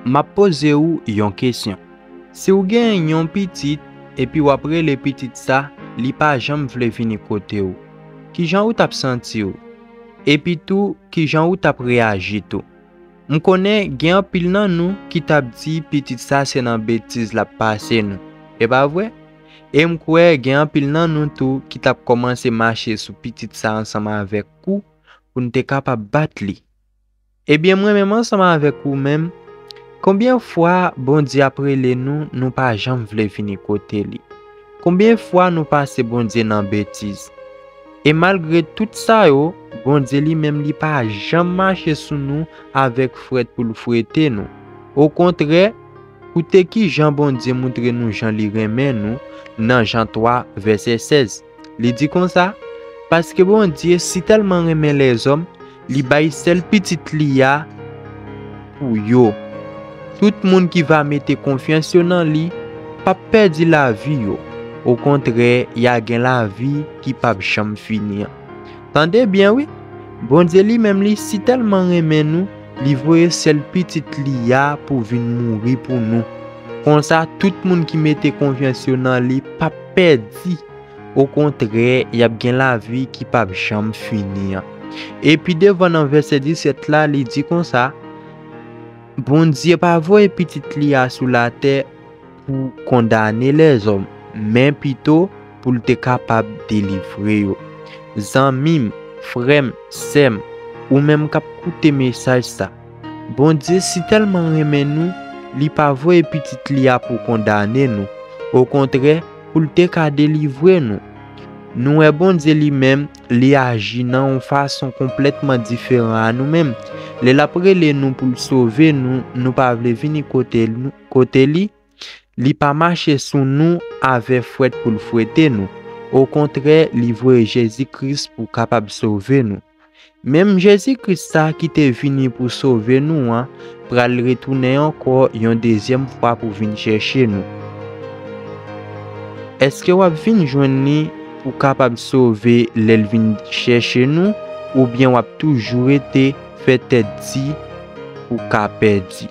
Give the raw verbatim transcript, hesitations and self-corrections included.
M ap poze w yon kesyon. Si w gen yon pitit, epi w ap rele pitit sa, li pa janm vle vini kote w, kijan ou t ap santi w? Epi tou, kijan ou t ap reyaji tou? M konnen gen anpil nan nou ki t ap di pitit sa se nan betiz l ap pase nou, e pa vre? E m kwè gen anpil nan nou tou ki t ap kòmanse mache sou pitit sa ansanm avèk ou pou n te kapab bat li. Ebyen, mwen menm ansanm avèk ou menm, konbyen fwa Bondye ap rele nou, nou pa janm vle vini kote li? Konbyen fwa nou pase Bondye nan betiz? E malgre tout sa yo, Bondye li menm li pa janm mache sou nou avèk frèt pou l frete nou. Okontrè, koute kijan Bondye moutre nou jan li renmen nou nan Jan twa, vèsè sèz. Li di konsa, paske Bondye si tèlman renmen lèzòm, li bay sèl pitit li a pou yo. Tout moun ki va mete konfyans yo nan li p ap pèdi lavi yo. Okontrè, y a gen lavi ki p ap janm fini an. Tande byen wi, Bondye li menm li si tèlman renmen nou, li voye sèl pitit li a pou vin mouri pou nou. Konsa, tout moun ki mete konfyans yo nan li p ap pèdi. Okontrè, y ap gen lavi ki p ap janm fini an. Epi devan nan vèsè disèt la, li di konsa, Bondye pa voye pitit li a sou latè pou kondane lèzòm, men pito pou l te kapab delivre yo. Zanmi m, frè m, sè m, ou menm k ap koute mesaj sa, Bondye si tèlman renmen nou, li pa voye pitit li a pou kondane nou. Okontrè, pou l te ka delivre nou. Nou wè Bondye li menm, li aji nan yon fason konplètman diferan a nou menm. Lè l ap rele nou pou l sove nou, nou pa vle vini kote nou, kote li, li pa mache sou nou avè frèt pou l frete nou. Okontrè, li voye Jezi Kris pou kapab sove nou. Menm Jezi Kris sa ki te vini pou sove nou an, pral retounen ankò yon dezyèm fwa pou vin chèche nou. Èske w ap vin jwenn li pou kapab sove lè l vin chèche nou, oubyen w ap toujou rete fè tèt di pou ka pèdi?